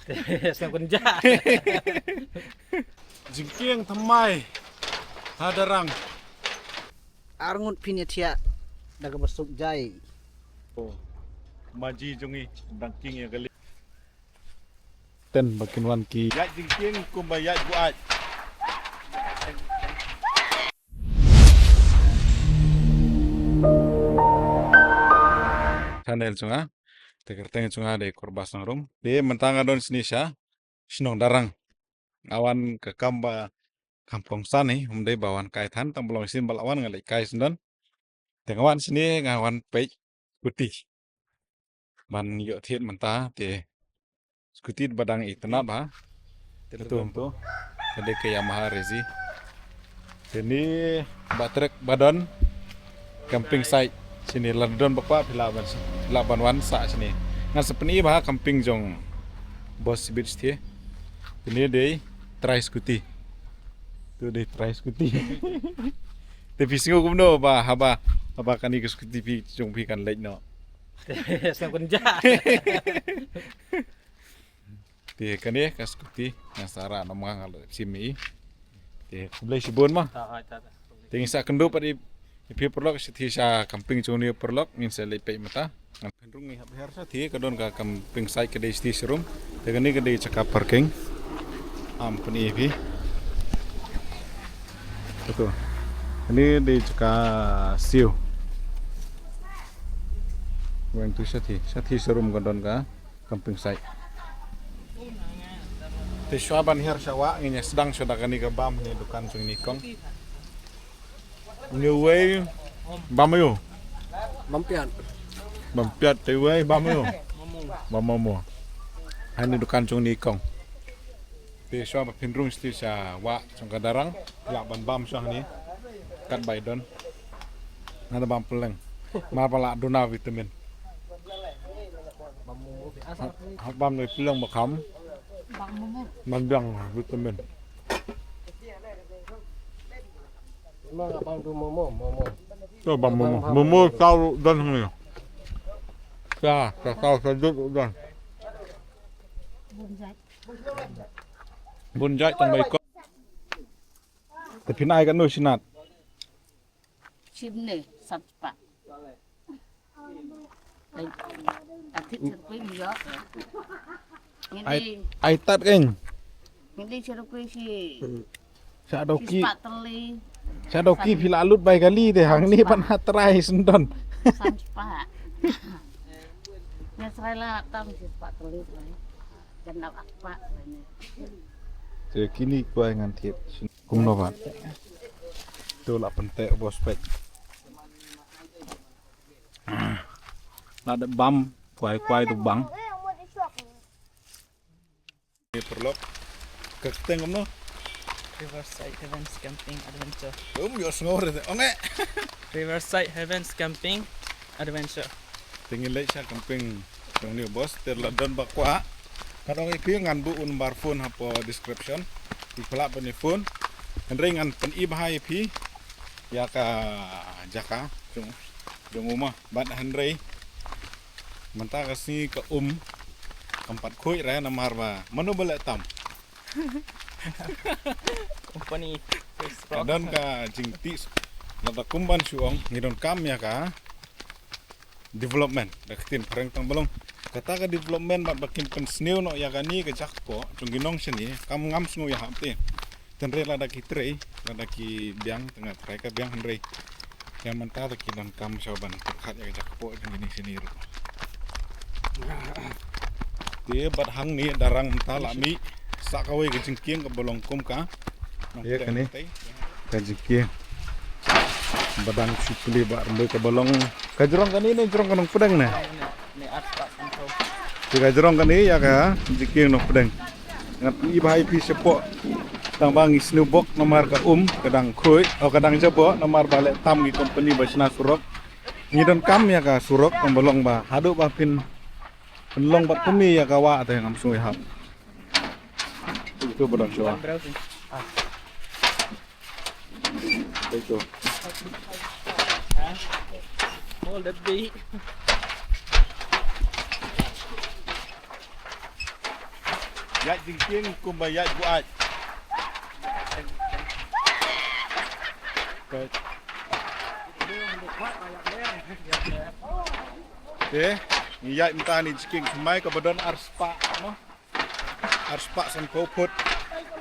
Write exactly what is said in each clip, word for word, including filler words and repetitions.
Sngewkynja. Jingkieng thymmai ha Darang. Arngut phin ïathiah da kaba suk jai. Oh, ma ji jong ngi dang kieng ïa ka lieng. Ten ba kin wan ki. Ïaid jingkieng kumba ïaid buaid. Channel jong nga. Te kyrteng jong nga dei Kurbas Nongrum. Te mynta nga don shane sha shnong Darang. Nga wan ka kam ba kam kongsan hi, ym dei ba wan kai than, tang ba long sien ba la wan nga leit kai shen don. Te nga wan shane nga wan peit scooty ban ïoh thied mynta, te scooty ba dang itynnad bha. Te tu tu ka dei ka Yamaha Rezi. Te ni ba trek ba don camping site shane, la don ba kwah phi lah ban, phi lah ban wan sah shane. Ngan sa pyni bha camping jong Boss Beach te. Te ni dei trai scooty. Tu dei trai scooty. Te phi sngew kumno ba haba, haba kane ka scooty phi jong phi kan leit noh? Sngewkynja. Te kane ka scooty nga sa rah noh ma nga, nga la shim ïa i. Te khublei shibun ma. Ta, ta, ta. Te ngin sa kynduh pat ïa phi paralok sha, sha camping jong ngi paralok, ngin sa leit peit mynta. Ngan pynrung ngi hap her sha te ka don ka camping site ka dei sha te sharum. Te kane ka dei jaka parking. Am pyni ïa phi. Ito. Kane dei jaka siew. Wan tu sha te, sha te sharum ka don ka camping site. Te shuwa ban her sha wah ngin ïa sdang shuwa da kane ka bam ne dukan jong ngi kong. Ngi wei bam aïu? Bam piat. Bam piat, te wei bam aïu? Bam momo. Bam momo. Ha ne dukan jong ngi kong. Te shuwa ba phin rung sha te sha wah jong ka Darang, lah ban bam shuwa hangne. Katba i don. Ngan da bam pylleng. Namar ba lah duna vitamin. Hap, hap bam da i pylleng ba kham. Ban biang vitamin. Mo nga bam tu momo, momo. To bam momo. Bam, bam. Momo saw ruh don hangne. Sa, sa saw sa jut ruh don. Bun jait. Bun jait tang ba i kong. Te phin ai katno shi nat? Shibne, san spah. Ai, ai tat kein. Ngin dei shi rupi shi. Sha doki. Shi spah tylli. Sha doki phi la lut bai kali te hangne pat ha trai shen don. San spah. Nga trai la tam shi spah tylli trai. Te kine kwai ngan thied kumno pat. To la pynteh bos peit. La dep bam kwai kwai to bang. Ni paralok. Ka kyrteng kumno? Riverside Heavens Camping Adventure. Um, ïohsngew re te. Ong eh. Riverside Heavens Camping Adventure. Te ngin leit sha camping jong une u boss, te la don ba kwah. Ngan ong ïa phi ngan buh u number phone hapoh description. Phi lah ban phone. Hynrei ngan pyni bha ïa phi ïa ka jaka jong, jong u ma. Bad hynrei mynta ka sngi ka um kam pat khuid re namar ba mano ba leh tam. Company. Ka don ka jingtih. Lada kum ban shu ong ngi donkam ïa ka development, da ka ktien phareng tang ba long. Kata ka development bad ba kin pynsniew noh ïa kane ka jaka kpoh jong ki nong shane, kam ngam sngew ïahap te. Hynrei lada ki trei, lada ki biang, te nga trai ka biang hynrei. Ïa mynta te ki donkam shuwa ban pyrkhat ïa ka jaka kpoh jong kine shane ruh. Te bad hangne Darang mynta la mih sa kawei ka jingkieng kaba long kum ka. Ïa kane. Ka jingkieng ba dang shu plie ba ryndei kaba long. Ka jrong kane ne jrong ka Nongpdeng ne? Te ka jrong kane ïa ka jingkieng Nongpdeng. Ngan pyni bha ïa phi shapoh. Tang ba ngi sniew bok namar ka um, ka dang khuid, oh, ka dang jaboh namar ba leh tam ki company ba shna surok. Ngi donkam ïa ka surok tang ba long ba haduh ba phin, phin long bad kumne ïa ka wah te ngam sngew ïahap. Itu ba don shuwa. Itu. Hold the beat. Ïaid jingkieng kumba ïaid buaid. Te ngi ïaid mynta ha kane ka jingkieng thymmai kaba don arspah, mo. Arspah sanphew phut.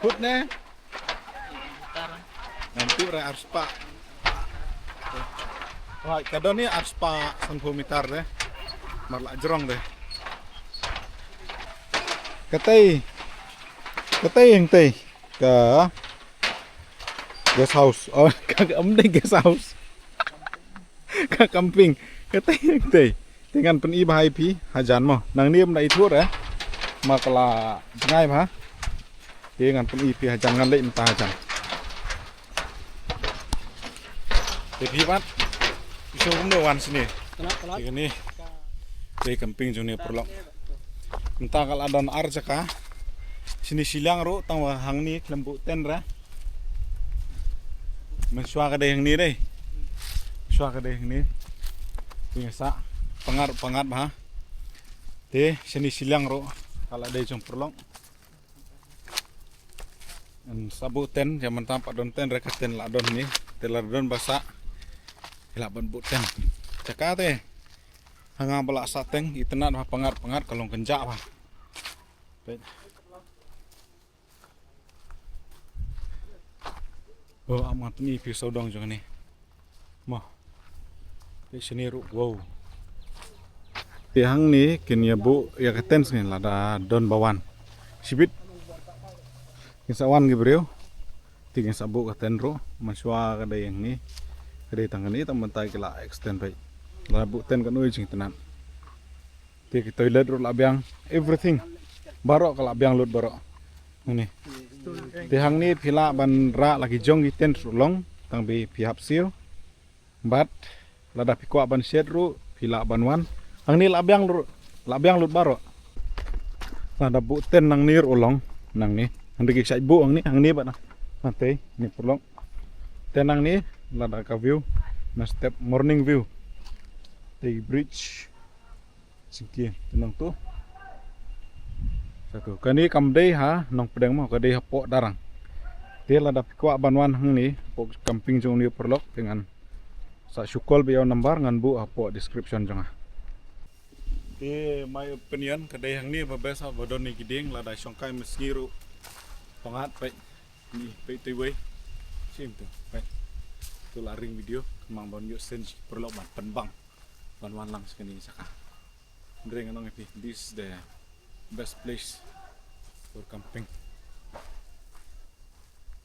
Phut ne? Ngan tip re arspah. Wah, ka don ne arspah sanphew mitar de. Mar la jrong de. Katei. Katei hangtei. Ka guest house. Oh, ka, ka, ym dei guest house. Ka camping. Katei hangtei. Te ngan pyni bha ïa phi hajan mo. Nangne ym da ithuh re. Ma ka la jngai bha. Te ngan pyni ïa phi hajan, ngan leit mynta hajan. Te phi pat. Phi shu kumno wan shane. Te kane. Te camping jong ne paralok. Mynta ka la don ar jaka. Shane shiliang ruh tang ba hangne khlem buh tent re. Mynshuwa ka dei hangne dei. Mynshuwa ka dei hangne. Te ngi sah pangat, pangat bha. Te shane shiliang ruh ka la dei jong paralok. Yn sa buh tent, ïa mynta pat don tent re, ka tent la don hangne. Te la don ba sah. Ïa la ban buh tent. Jaka te. Ha nga ba la sah tent, itynnad bha, pangat, pangat ka long kynjah bha. Peit. Oh, am nga pyni phi sawdong jong ne. Mo. Te shane ruh, wow. Te hangne kin ïa buh ïa ka tent shane lada don ba wan. Shibit. Kin sa wan ki briew. Te kin sa buh ka tent ruh. Mynshuwa ka dei hangne. Ka dei tang kane, tang mynta ki la extend beit. La buh tent, kano jingtynnad. Te ki toilet ruh la biang, everything. Baroh ka la biang lut baroh. Hangne. Te hangne phi lah ban rah la ki jong ki tent ruh long, tang ba phi hap siew. Bad lada phi kwah ban shet ruh, phi lah ban wan. Hangne la biang ruh, la biang lut baroh. Lada buh tent nangne ruh long, nangne. Hangne ki shait buh hangne, hangne bad na. Hangne, ne paralok. Tent nangne, lada ka view, na step morning view. Te bridge. Singki, te nangtu. Satu. Kane kam dei ha Nongpdeng mo, ka dei hapoh Darrang. Te lada phi kwah ban wan hangne, hapoh camping jong une u paralok, te ngan sa shu call beit ïa u number ngan buh hapoh description jong nga. Te my opinion, ka dei hangne ba best ha ba don ne ki dieng, lada shongkai mynsngi ruh. Pangat peit. Ni peit te wei. Shim tu. Peit. Tu la ring video, kynmaw ban ïoh sien shi paralok ban pynbang. Ban wan lang sha kane ka jaka. Hynrei ngan ong ïa phi, this is the best place for camping.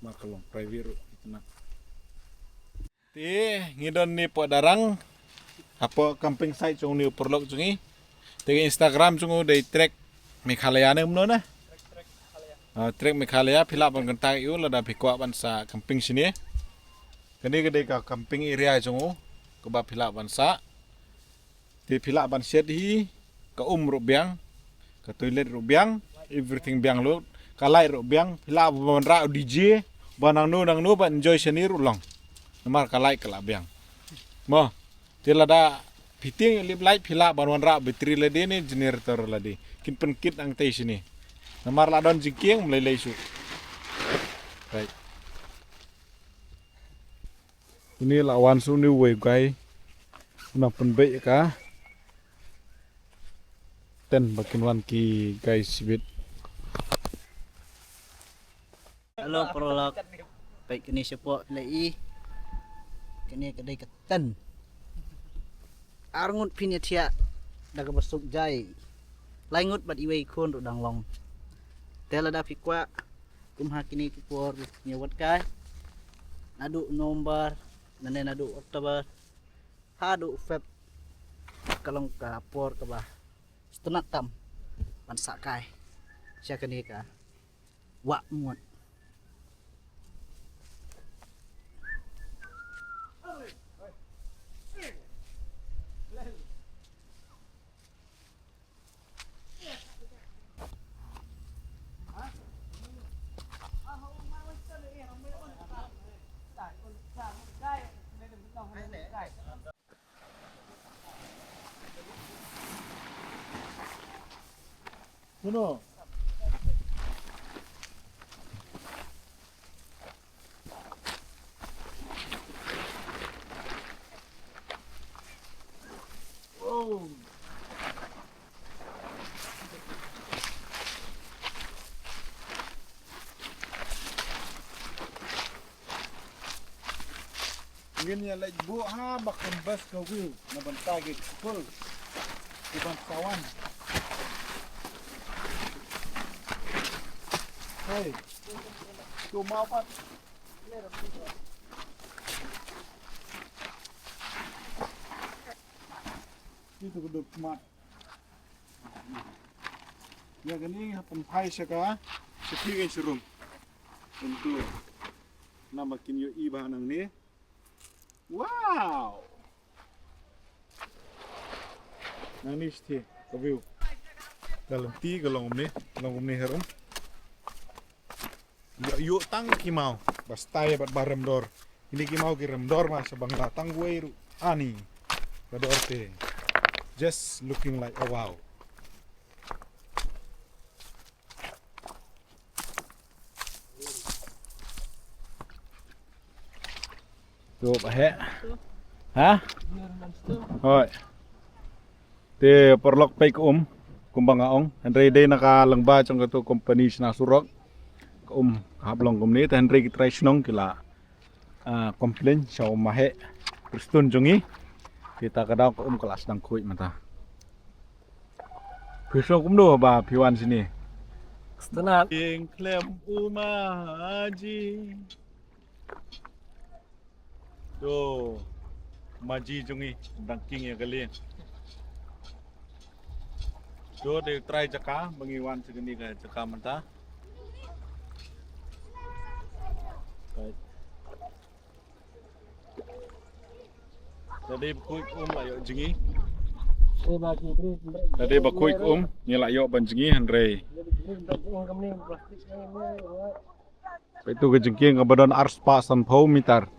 Mar ka long private ruh, itynnad. Te ngi don ne hapoh Darrang. Hapoh camping site jong une u paralok jong ngi. Te ka Instagram jong u dei Trek Meghalaya ne kumno ne? Ah, Trek Meghalaya, phi lah ban contact ïa u lada phi kwah ban sa camping shane. Kane ka dei ka camping area jong u kaba phi lah ban sah. Te phi lah ban shet hi, ka um ruh biang, ka toilet ruh biang, everything biang lut, ka light ruh biang, phi lah ban rah u D J, ba nangno nangno ba enjoy shane ruh long. Namar ka light ka la biang. Mo, te lada phi tieng lip light phi lah ban wanrah battery lade ne generator lade. Kin pynkit hangtei shane. Namar la don jingkieng ym lei lei shuh. Right. Une la wan sha une uwei u guy. U nang pynbeit ïa ka tent ba kin wan ki guy shibit. Hello paralok. Peit kane shapoh phi la i. Kane ka dei ka tent. Ar ngut phin ïathiah da kaba suk jai. Lai ngut bad iwei i khun ruh dang long. Te lada phi kwah kum ha kine ki por, ngi wat kai naduh November, nangne naduh October haduh Feb, ka long ka por kaba sngewtynnat tam ban sah kai sha kane ka wah Mut. Kuno. Ngin ïa leit buh ha ba kam bas ka view na bynta ki khul ki ban sawan. Hey, tu mau pat. Itu kedua kemat. Ïa kane ha pynphai sha ka, sha ki kan shurum. Untuk nama kin ïohi ba nangne. Wow. Nangne sha ki ka view. Ka lynti ka long kumne, long kumne harum. Ïoh, ïoh tang ki maw ba stai bad ba rem dor. Kine ki maw ki rem dor ma sha Bangla tang wei ruh. Ani. Ka dor te. Just looking like a wow. Ïoh ba heh. Ha? Hooid. Te paralok peit ka um kumba nga ong. Hynrei dei na ka lyngba jong katu company shna surok. Ka um ka hap long kumne te hynrei ki trai shnong ki la, ah, complain sha u maheh Prestone jong ngi. Te ta ka daw ka um ka la sdang khuid mynta. Phi sngew kumno ba phi wan shane? Sngewtynnat. King khlem u ma ji. To, ma ji jong ngi dang king ïa ka lieng. To, dei trai jaka ba ngi wan sha kane ka jaka mynta. Right. Tadi ba khuid um la ïoh jngi. Tadi ba khuid um ngi la ïoh ban jngi hynrei. Peit tu ka jingkieng kaba don ar spah sanphew mitar.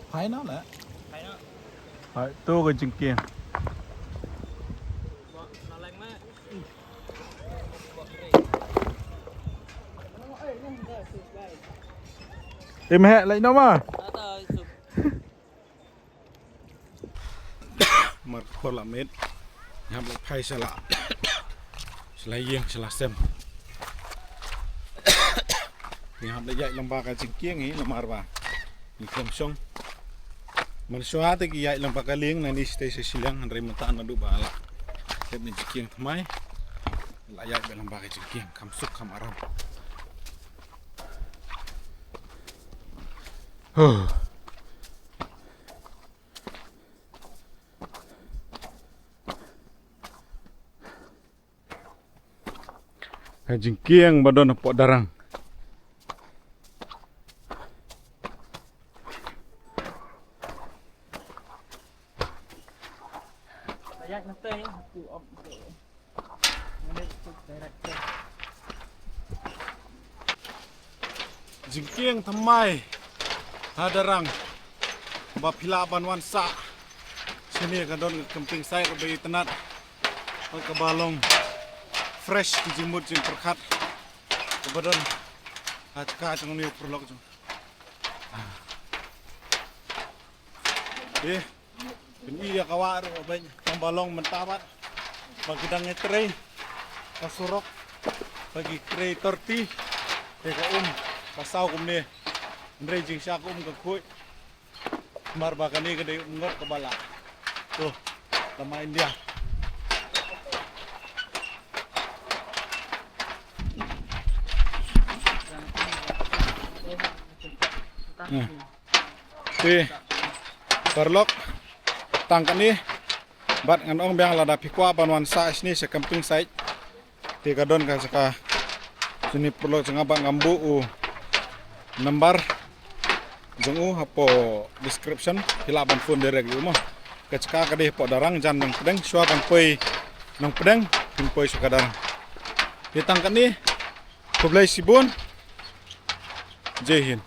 Hai na la. Hai tu ka jingkieng. Im heh lai no ma. Mar khor la met. Ngam la phai shala. Shala ïeng shala sem. Ngam la ïaid lang ba ka jingkieng hi namar ba ngi khlem shong. Mynshuwa te ki ïaid lang ba ka lieng na ni stei sa shiliang hynrei mynta naduh ba la. Tep ni jingkieng thymmai. La ïaid ba lang ba ka jingkieng kham suk kham aram. Huh. Ka jingkieng ba don hapoh darang. Jingkieng thymmai ha darang ba phi lah ban wan sah. Shane ka don ka camping site kaba itynnat bad kaba long fresh ki jingmut jingpyrkhat kaba don ha jaka jong une u paralok jong. Eh, phin ïohi ïa ka wah ruh ba tang ba long mynta bad ba ki dang ïatrei ka surok, ba ki trei torti. Te ka um ka saw kumne. Hynrei jingshah ka um ka khuid. Mar ba kane ka dei um ngot kaba la. To, tama India. Hmm. Te paralok, tang kane bad ngan ong biang lada phi kwah ban wan sah shane sha camping site. Te ka don ka jaka shane paralok jong nga bad ngam buh u number jong u hapoh description, phi lah ban phone direct ïa u mo. Ka jaka ka dei hapoh darang jan nongpdeng shuwa ban poi nongpdeng phin poi sha ka darang. Te tang kane, khublei shibun. Jai Hind.